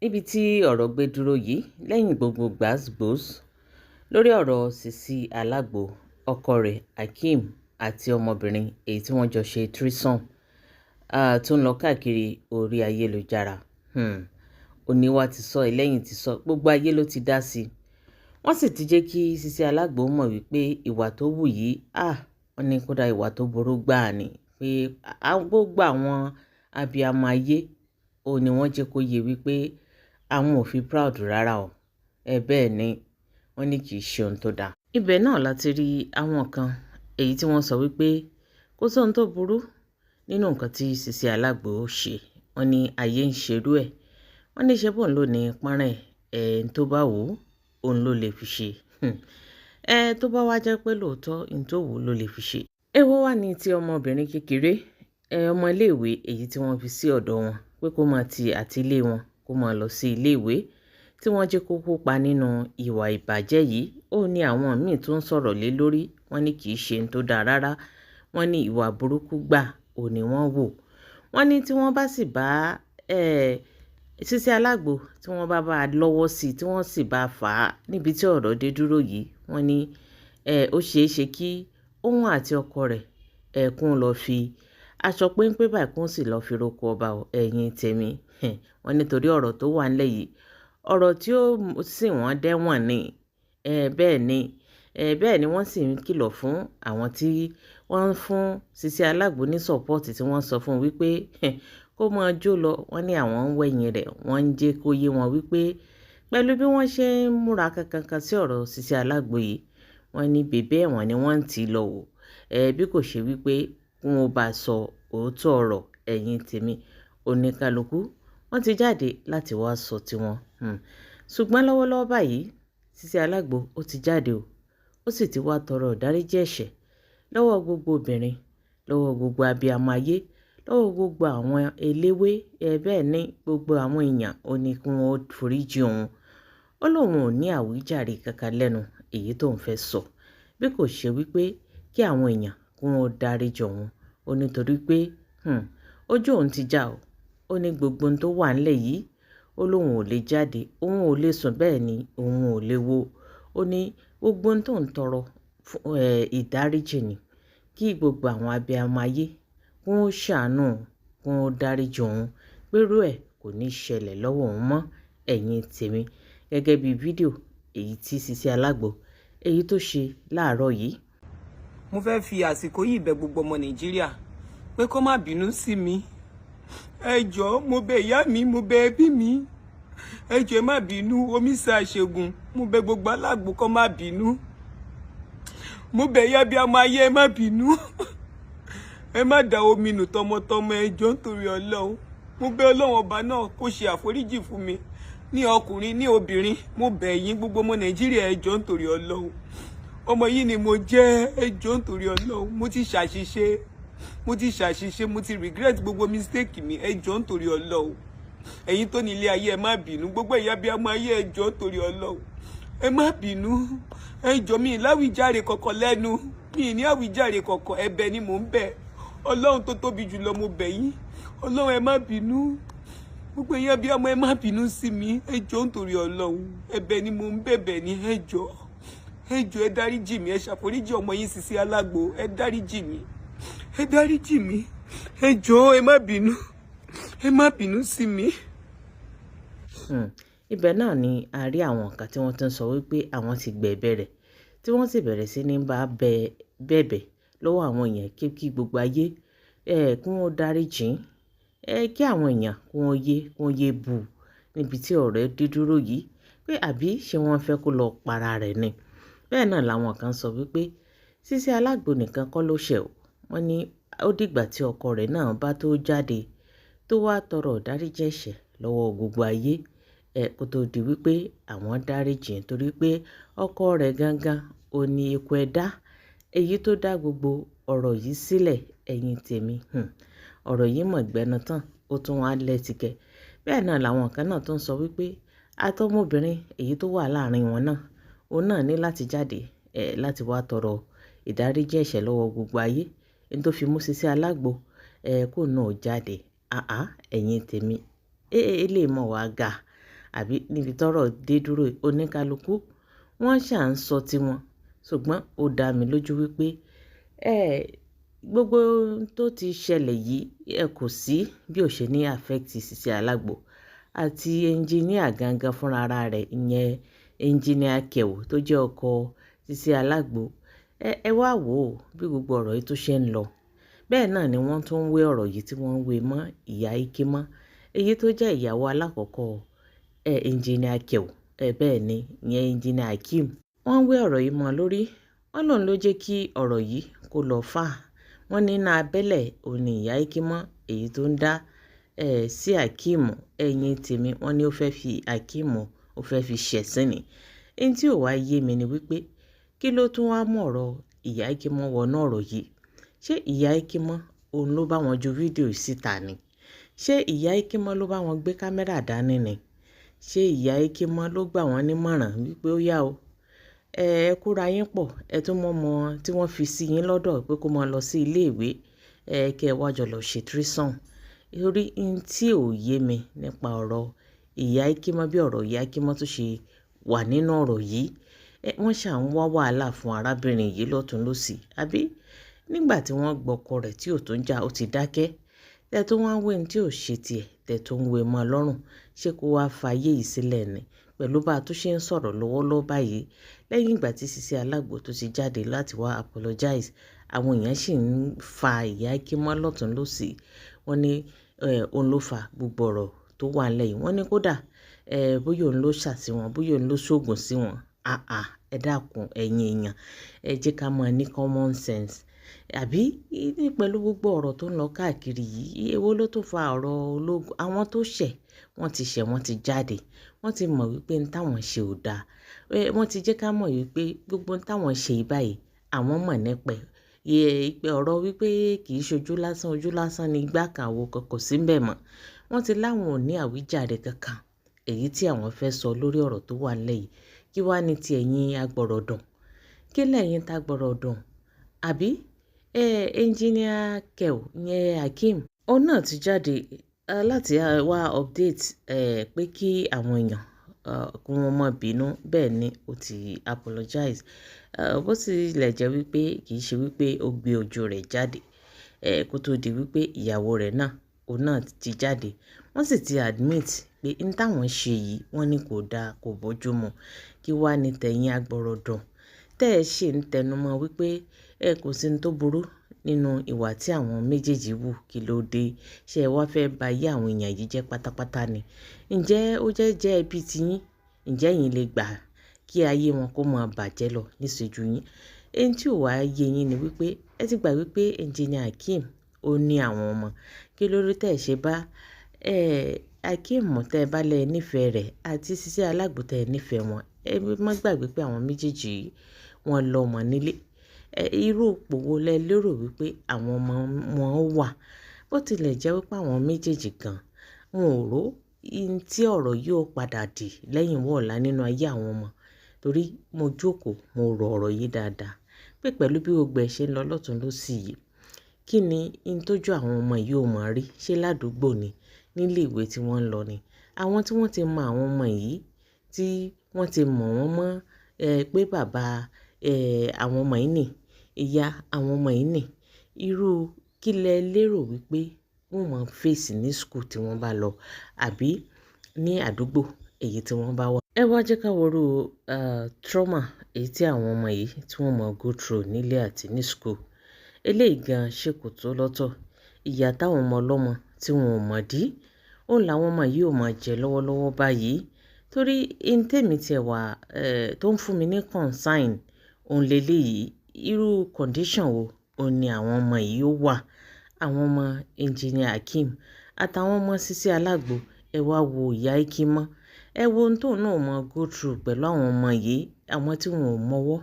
Níbi tí ọ̀rọ̀ gbé dúró yìí, lẹ́yìn gbogbo gbas-gbos lórí ọ̀rọ̀ Sisi Alágbo, ọkọ rẹ̀ Akeem àti ọmọbìnrin èyí tí wọ́n jọ ṣe threesome tó ń lọ káàkiri orí ayélujára. Oníwà ti sọ, ẹlẹ́yìn ti sọ, gbogbo ayé ló ti dá sí i. Wọ́n sì ti jẹ́ kí Sisi Alágbo mọ̀ wípé ìwà tó wù yìí, wọ́n ní kódà ìwà tó burú gbáà ni, pé gbogbo àwọn abiyamọ ayé ò ní wọ́n jẹ́ kó yé wípé àwọn ò fi proud rárá o. Ẹ bẹ́ẹ̀ ni wọ́n ní kì í ṣe ohun tó dáa. Ibẹ̀ náà la ti rí àwọn kan èyí tí wọ́n sọ wípé kò sóhun tó burú nínú nǹkan tí Sisi Alágbo ṣe. Wọ́n ní ayé ń ṣerú ẹ̀. Wọ́n ní ṣe bóun ló ní pọ́nrán ẹ̀, tó bá wù ú, òun ló lè fi ṣe. Ẹ tó bá wá jẹ́ pé lóòótọ́ n tó wù ú ló lè fi ṣe. Èwo wá ní ti ọmọbìnrin kékeré, ọmọ iléèwé èyí tí wọ́n fi sí ọ̀dọ̀ wọn pé kó máa ti àti ilé wọn kó máa lọ sí iléèwé tí wọ́n jẹ́ kó kópa nínú ìwà ìbàjẹ́ yìí. Ó ní àwọn míì tó ń sọ̀rọ̀ lé lórí. Wọ́n ní kì í ṣe ohun tó dáa rárá. Wọ́n ní ìwà burúkú gbà ò ní wọ́n wò. Wọ́n ní tí wọ́n bá sì bá Sisi Alágbo, tí wọ́n bá bá a lọ́wọ́ sí i, tí wọ́n sì bá a fà á níbi tí ọ̀rọ̀ dé dúró yìí, wọ́n ní ó ṣeé ṣe kí òun àti ọkọ rẹ̀ kún lọ fi aṣọ péńpé báyìí kún sì lọ́ọ́ fi roko ọba o, ẹ̀yin tèmi. Wọ́n nítorí ọ̀rọ̀ tó wà nílẹ̀ yìí, ọ̀rọ̀ tí ó sì wọ́n dẹ́wọ̀n ni. Bẹ́ẹ̀ ni, bẹ́ẹ̀ ni wọ́n sì ń kìlọ̀ fún àwọn tí wọ́n ń fún Sisi Alágbo ní support, tí wọ́n sọ fún wípé kó máa jó lọ. Wọ́n ní àwọn ń wẹ̀yìn rẹ̀, wọ́n ń jẹ́ kó yé wọn wípé pẹ̀lú bí wọ́n ṣe ń múra kankankan sí ọ̀rọ̀ Sisi Alágbo yìí, wọ́n ní bèbè ẹ̀wọ̀n ni wọ́n ń tì í lọ wò. Bí kò ṣe wípé kí wọ́n bá sọ òótọ́ ọ̀rọ̀, ẹ̀yin tèmi, oníkálukú wọ́n ti jáde láti wá sọ tiwọn. Ṣùgbọ́n lọ́wọ́lọ́wọ́ báyìí, Sisi Alágbo ó ti jáde o, ó sì ti wá tọrọ ìdáríjì ẹ̀ṣẹ̀ lọ́wọ́ gbogbo obìnrin, lọ́wọ́ gbogbo abiyamọ ayé, lọ́wọ́ gbogbo àwọn eléwé. Ẹ bẹ́ẹ̀ ni gbogbo àwọn èèyàn ó ní kí wọ́n foríjì òun. Ó lóun ò ní àwíjàre kankan lẹ́nu èyí tó ń fẹ́ sọ bí kò ṣe wípé kí àwọn èèyàn kí wọ́n dáríjì òun. Ó nítorí pé ojú òun ti já o. Ó ní gbogbo ohun tó wà nílẹ̀ yìí, ó lóun ò lè jáde, òun ò lè sùn, bẹ́ẹ̀ ni òun ò lè wo. Ó ní gbogbo ohun tó ń tọrọ fún ìdáríjì ni kí gbogbo àwọn abiyamọ ayé kí wọ́n ṣàánú, kí wọ́n dáríjì òun, pẹ̀lú ẹ̀ kò ní ṣẹlẹ̀ lọ́wọ́ òun mọ́, ẹ̀yin tèmi, gẹ́gẹ́ bí fídíò èyí tí Sisi Alágbo èyí tó ṣe láàárọ̀ yìí. Mo fẹ́ fi àsìkò yìí bẹ̀ gbogbo ọmọ Nàìjíríà pé kó má bínú sí mi. Ẹ jọ̀ọ́, mo bẹ̀ ìyá mi, mo bẹ̀ ẹbí mi, ẹ jọ̀ọ́, ẹ má bínú. Omi sa àṣegùn. Mo bẹ̀ gbogbo alágbo kó má bínú. Mo bẹ̀ ìyá bí ọmọ ayé, ẹ má bínú, ẹ má da omi nù tọmọtọmọ. Ẹ jọ̀ọ́, nítorí Ọlọ́run, mo bẹ̀ Ọlọ́run ọba náà kó ṣe àforíjì fún mi, ní ọkùnrin, ní obìnrin. Mo bẹ̀ yín, gbogbo ọmọ Nàìjíríà, ẹ jọ̀ọ́, nítorí Ọlọ́run. Ọmọ yìí ni mo jẹ́. Ẹ jọ̀ọ́, nítorí Ọlọ́run, mo ti ṣàṣìṣe, mo ti ṣàṣìṣe, mo ti regret gbogbo mistake mi. Ẹ jọ̀ọ́, nítorí Ọlọ́run, ẹ̀yin tó ní ilé ayé, ẹ má bínú. Gbogbo ìyá bí ọmọ ayé, ẹ jọ̀ọ́, nítorí Ọlọ́run, ẹ má bínú. Ẹ jọ̀ọ́, mi láwíjàre kọ̀kọ̀ lẹ́nu mi ní àwíjàre kọ̀kọ̀. Ẹ̀bẹ̀ ni mò ń bẹ̀. Ọlọ́run tó tóbi jùlọ, mo bẹ̀ yín. Ọlọ́run, ẹ má bínú. Gbogbo ìyá bí ọmọ, ẹ má bínú sí mi. Ẹ jọ̀ọ́, nítorí Ọlọ́run, ẹ̀bẹ̀ ni mò ń bẹ̀bẹ̀ ní. Ẹ jọ̀ọ́, ẹ jọ̀ọ́, ẹ dáríjì mi. Ẹ ṣàforíjì ọmọ yín Sisi Alágbo. Ẹ dáríjì mi, ẹ dáríjì mi. Ẹ jọ̀ọ́, ẹ má bínú, ẹ má bínú sí mi. Ibẹ̀ náà ni a rí àwọn kan tí wọ́n ti ń sọ wípé àwọn ti gbẹ̀bẹ̀ rẹ̀, tí wọ́n sì bẹ̀rẹ̀ sí ní bá bẹ̀bẹ̀ lọ́wọ́ àwọn èèyàn kí gbogbo ayé kí wọ́n dáríjì, kí àwọn èèyàn kí wọ́n yé bù níbi tí ọ̀rọ̀ dé dúró yìí, pé àbí ṣé wọ́n fẹ́ kó lọ para rẹ̀ ni. Bẹ́ẹ̀ náà làwọn kan sọ wípé Sisi Alágbo nìkan kọ́ ló ṣẹ̀ o. Wọ́n ní ó dìgbà tí ọkọ rẹ̀ náà bá tó jáde tó wá tọrọ ìdáríjì ẹ̀ṣẹ̀ lọ́wọ́ gbogbo ayé kó tó di wípé àwọn dáríjì, torí pé ọkọ rẹ̀ gangan ò ní ikú ẹ̀dá èyí tó dá gbogbo ọ̀rọ̀ yìí sílẹ̀, ẹ̀yin tèmi. Ọ̀rọ̀ yìí mọ̀ gbẹnu tán, ó tún wá lẹ́tìkẹ́. Bẹ́ẹ̀ náà làwọn kan náà tó ń sọ wípé àtọmọbìnrin èyí tó wà láàrin wọn náà, òun náà ní láti jáde láti wá tọrọ ìdáríjì ẹ̀ṣẹ̀ lọ́wọ́ gbogbo ayé ní tó fi mú Sisi Alágbo kó náà jáde. Àá, ẹ̀yin tèmi, lè mọ̀ wá ga. Àbí níbi tọ́rọ̀ dé dúró, oníkálukú wọ́n ṣà ń sọ tiwọn. Ṣùgbọ́n ó dá mi lójú wípé gbogbo ohun tó ti ṣẹlẹ̀ yìí, ẹ kò sí bí ó ṣe ní affect Sisi Alágbo àti engineer gangan fúnra ara rẹ̀, ìyẹn Engineer Kew tó jẹ́ ọkọ Sisi Alágbo. Ẹ wá wò ó bí gbogbo ọ̀rọ̀ yìí tó ṣe ń lọ. Bẹ́ẹ̀ náà ni wọ́n tún ń wé ọ̀rọ̀ yìí tí wọ́n ń wé mọ́ ìyá Ikemọ́, èyí tó jẹ́ ìyàwó alákọ̀ọ́kọ́ Engineer Kew. Bẹ́ẹ̀ ni, ìyẹn Engineer Akeem. Wọ́n ń wé ọ̀rọ̀ yìí mọ́ lórí. Wọ́n lòun ló jẹ́ kí ọ̀rọ̀ yìí kó lọ fà. Wọ́n ní iná abẹ́lẹ̀ òun ní ìyá Ikemọ́ èyí tó ń dá sí Akeem. Ẹ̀yin tèmi, wọ́n ní ó fẹ́ fi Akeem, ó fẹ́ fi ṣẹ̀sín ni. Ohun tí ò wá yé mi ni wípé kí ló tún wá mú ọ̀rọ̀ ìyá Ikemọ́ wọnú ọ̀rọ̀ yìí? Ṣé ìyá Ikemọ́ òun ló bá wọn ju fídíò síta ni? Ṣé ìyá Ikemọ́ ló bá wọn gbé kámẹ́rà dání ni? Ṣé ìyá Ikemọ́ ló gbà wọ́n nímọ̀ràn wípé ó yá o, ẹ kóra yín pọ̀, ẹ tún mọ́ ọmọ tí wọ́n fi sí yín lọ́dọ̀ pé kó máa lọ sí ilé ìwé, kí ẹ wá jọ lọ ṣe threesome? Torí ohun tí ò yé mi nípa ọ̀rọ̀ ìyá Ikemọ́, bí ọ̀rọ̀ ìyá Ikemọ́ tó ṣe wà nínú ọ̀rọ̀ yìí, wọ́n ṣà ń wá wàhálà fún arábìnrin yìí lọ́tùn lósì. Àbí nígbà tí wọ́n gbọ́kọ rẹ̀ tí ò tó ń jà, ó ti dákẹ́. Tẹ́ tó wá ń wé ohun tí ò ṣe tiẹ̀, tẹ́ tó ń wé mọ́ lọ́rùn, ṣé kó wá fa ayé yìí sílẹ̀ ni? Pẹ̀lú bá a tó ṣe ń sọ̀rọ̀ lọ́wọ́lọ́wọ́ báyìí, lẹ́yìn ìgbà tí Sisi Alágbo tó ti jáde láti wá apologize, àwọn èèyàn sì ń fa ìyá Ikemọ́ lọ́tùn lósì. Wọ́n ní òun ló fa gbogbo ọ̀rọ̀ tó wà nílẹ̀ yìí. Wọ́n ní kódà bóyá òun ló ṣà sí wọn, bóyá òun ló ṣògùn sí wọn. Àà, ẹ dákun ẹ̀yin èèyàn, ẹ jẹ́ ká mọ̀ ní common sense. Àbí ní pẹ̀lú gbogbo ọ̀rọ̀ tó ń lọ káàkiri yìí, èwo ló tún fa ọ̀rọ̀ ológun? Àwọn tó ṣẹ̀, wọ́n ti ṣẹ̀, wọ́n ti jáde. Wọ́n ti mọ̀ wípé ohun táwọn ṣe ò dáa. Wọ́n ti jẹ́ ká mọ̀ wípé gbogbo ohun táwọn ṣe yìí báyìí, àwọn mọ̀ nípa ẹ̀. Ìpè ọ̀rọ̀ wípé kì í ṣe ojú lásán, ojú lásán ni igbá kan àwo kan kò sí ńbẹ̀ mọ́. Wọ́n ti láwọn ò ní àwíjàre kankan èyí tí àwọn fẹ́ sọ lórí ọ̀rọ̀ tó wà nílẹ̀ yìí. Kí wá ní ti ẹ̀yin agbọ̀rọ̀dùn? Kí lẹ̀yin ta gbọ̀rọ̀dùn? Àbí Engineer Kew, ìyẹn Akeem, òun náà ti jáde láti wá update pé kí àwọn èèyàn kí wọ́n má bínú. Bẹ́ẹ̀ ni ó ti apologize. Bó tilẹ̀ jẹ́ wípé kì í ṣe wípé ó gbé ojú rẹ̀ jáde kó tó di wípé ìyàwó rẹ̀ náà, òun náà ti jáde. Wọ́n sì ti admit pé ohun táwọn ṣe yìí, wọ́n ní kò dáa, kò bójú mu. Kí wá ní tẹ̀yin agbọ̀rọ̀dùn? Tẹ́ ẹ ṣì ń tẹnumọ́ wípé kò sí ohun tó burú nínú ìwà tí àwọn méjèèjì wù. Kí ló dé? Ṣé ẹ wá fẹ́ ba ayé àwọn èèyàn yìí jẹ́ pátápátá ni? Ǹjẹ́ ó jẹ́ ẹbí ti yín? Ǹjẹ́ ẹ̀yin lè gbà kí ayé wọn kó máa bàjẹ́ lọ níṣojú yín? Ohun tí ò wá yé yín ni wípé ẹ ti gbà wípé Engineer Akeem ó ní àwọn ọmọ. Kí ló dé tẹ́ ẹ ṣe bá Akeem tẹ́ ẹ bá lẹ nífẹ̀ẹ́ rẹ̀ àti Sisi Alágbo tẹ́ ẹ nífẹ̀ẹ́ wọn? Ẹ má gbàgbé pé àwọn méjèèjì yìí wọ́n lọ́mọ nílé. Irú ipò wo lẹ lérò wípé àwọn ọmọ wọn wà? Bó tilẹ̀ jẹ́ wípé àwọn méjèèjì gan, wọn ò rò ohun tí ọ̀rọ̀ yìí ó padà dì lẹ́yìn wọ́ ọ̀la nínú ayé àwọn ọmọ. Torí mo jókòó, mo rò ọ̀rọ̀ yìí dáadáa pé pẹ̀lú bí gbogbo ẹ̀ ṣe ń lọ lọ́tùn lósì yìí, kí ni ohun tó ju àwọn ọmọ yìí ó máa rí? Ṣé ládùúgbò ni? Nílé ìwé tí wọ́n ń lọ ni? Àwọn tí wọ́n ti mọ àwọn ọmọ yìí, tí wọ́n ti mọ̀ wọ́n mọ́ pé bàbá àwọn ọmọ yìí nì, ìyá àwọn ọmọ yìí nì. Irú kí lẹ lérò wípé wọ́n máa face ní school tí wọ́n bá lọ àbí ní àdúgbò èyí tí wọ́n bá wà? Ẹ wá jẹ́ ká wo irú trauma èyí tí àwọn ọmọ yìí tí wọ́n máa go through nílé àti ní school. Eléyìí gan ṣe kò tó lọ́tọ̀. Ìyà táwọn ọmọ ọlọ́mọ tí wọn ò mọ̀ dí, òun làwọn ọmọ yìí ò máa jẹ lọ́wọ́lọ́wọ́ báyìí. Torí ohun tèmi tí ẹ wà tó ń fún mi ní concern, òun lè léyìí. Irú condition wo òun ni àwọn ọmọ yìí ó wà? Àwọn ọmọ Engineer Akeem àtàwọn ọmọ Sisi Alágbo, ẹ wá wo ìyá Ikemọ́. Ẹ wo ohun tóun náà máa go through pẹ̀lú àwọn ọmọ yìí, àwọn tí wọn ò mọwọ́,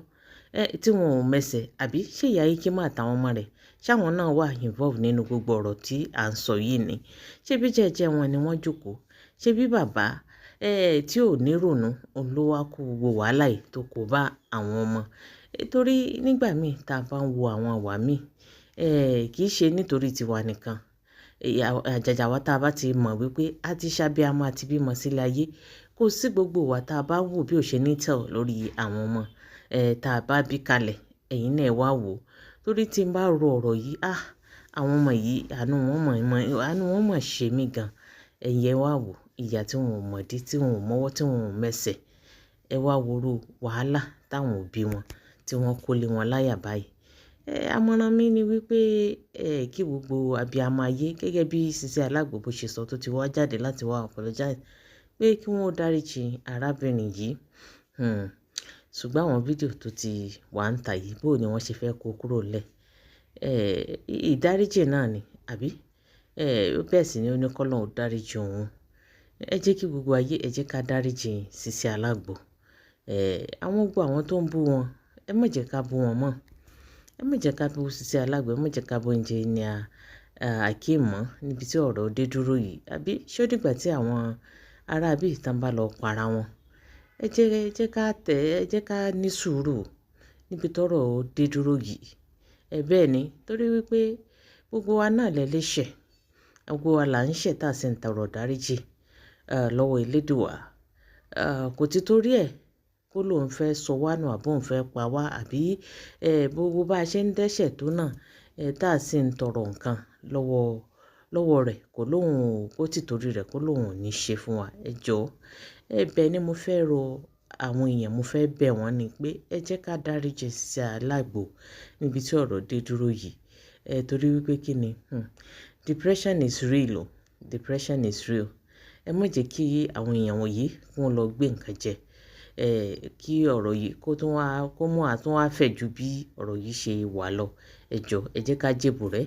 tí wọn ò mẹsẹ̀. Àbí ṣé ìyá Ikemọ́ àtàwọn ọmọ rẹ̀, ṣé àwọn náà wà involve nínú gbogbo ọ̀rọ̀ tí à ń sọ yìí ni? Ṣé bí jẹ́jẹ́ wọn ni wọ́n jókòó? Ṣé bí bàbá tí ò ní rònú, òun ló wá kó gbogbo wàhálà yìí tó kó bá àwọn ọmọ? Torí nígbà míì tí a bá ń wo àwọn ìwà míì, kì í ṣe nítorí tiwa nìkan. Àjàjà wa tá a bá ti mọ̀ wípé a ti ṣàbíamọ àti bímọ sílé ayé, kò sí gbogbo wa tá a bá wò bí ò ṣe ní tẹ̀ lórí àwọn ọmọ tá a bá bí kalẹ̀. Ẹ̀yin náà wá wò ó, torí tí n bá ro ọ̀rọ̀ yìí, ah, àwọn ọmọ yìí, àánú wọn mọ̀ ṣe mí gan. Ẹ̀yin ẹ wá wò ìyà tí wọn ò mọ̀dí, tí wọn ò mọ́wọ́, tí wọn ò mẹsẹ̀. Ẹ wá wo irú wàhálà táwọn òbí wọn tí wọ́n kó lé wọn láyà báyìí. Àmọ̀ràn mi ni wípé kí gbogbo abiyamọ ayé, gẹ́gẹ́ bí Sisi Alágbo bó ṣe sọ tó ti wá jáde láti wá apologize pé kí wọ́n dáríjì arábìnrin yìí. Ṣùgbọ́n àwọn fídíò tó ti wà ń tà yìí, bó ni wọ́n ṣe fẹ́ kó kúrò lẹ̀? Ìdáríjì náà ni, àbí? Bẹ́ẹ̀ sì ni ó ní k'Ọlọ́run ó dáríjì òun. Ẹ jẹ́ kí gbogbo ayé, ẹ jẹ́ ká dáríjì Sisi Alágbo. Àwọn gbogbo àwọn tó ń bú wọn, ẹ má jẹ́ ká bú wọn mọ́. Ẹ má jẹ́ ká bú Sisi Alágbo, ẹ má jẹ́ ká bú Engineer Akeem mọ́ níbi tí ọ̀rọ̀ dé dúró yìí. Àbí ṣé ó dìgbà tí àwọn ará bí ìtàn bá lọ para wọn? Ẹ jẹ́ ká tẹ̀, ẹ jẹ́ ká ní sùúrù níbi tọ́rọ̀ dé dúró yìí. Bẹ́ẹ̀ ni, torí wípé gbogbo wa náà lẹ́lẹ́ṣẹ̀. Gbogbo wa là ń ṣẹ̀ tá sì ń tọrọ ìdáríjì lọ́wọ́ Elédùwà. Kò tí torí ẹ̀ kó lóun fẹ́ sọ wá nù àbí òun fẹ́ pa wá, àbí gbogbo bá ṣe ń dẹ́ṣẹ̀ tó náà, tá sì ń tọrọ nǹkan lọ́wọ́ rẹ̀, kò lóhùn ó tí torí rẹ̀ kó lóhùn ò ní ṣe fún wa. Ẹ jọ̀ọ́, ẹ̀bẹ̀ ni mo fẹ́ rọ àwọn èèyàn, mo fẹ́ bẹ̀ wọ́n ni pé ẹ jẹ́ ká dáríjì Sisi Alágbo níbi tí ọ̀rọ̀ dé dúró yìí. Torí wípé kí ni? Depression is real o. Depression is real. Ẹ má jẹ́ kí àwọn èèyàn wọ̀nyí kí wọ́n lọ gbé nǹkan jẹ. Kí ọ̀rọ̀ yìí kó tún wá, kó mú àtún wá fẹ̀ ju bí ọ̀rọ̀ yìí ṣe wà lọ. Ẹ jọ̀ọ́, ẹ jẹ́ ká jẹ́bùrẹ́.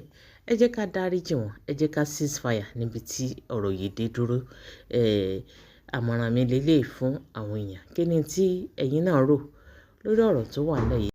Ẹ jẹ́ ká dáríjì wọ́n. Ẹ jẹ́ ká cease fire níbi tí ọ̀rọ̀ yìí dé dúró. Àmọ̀ràn mi lélẹ̀ fún àwọn èèyàn. Kí ni tí ẹ̀yin náà rò lórí ọ̀rọ̀ tó wà nílẹ̀ yìí?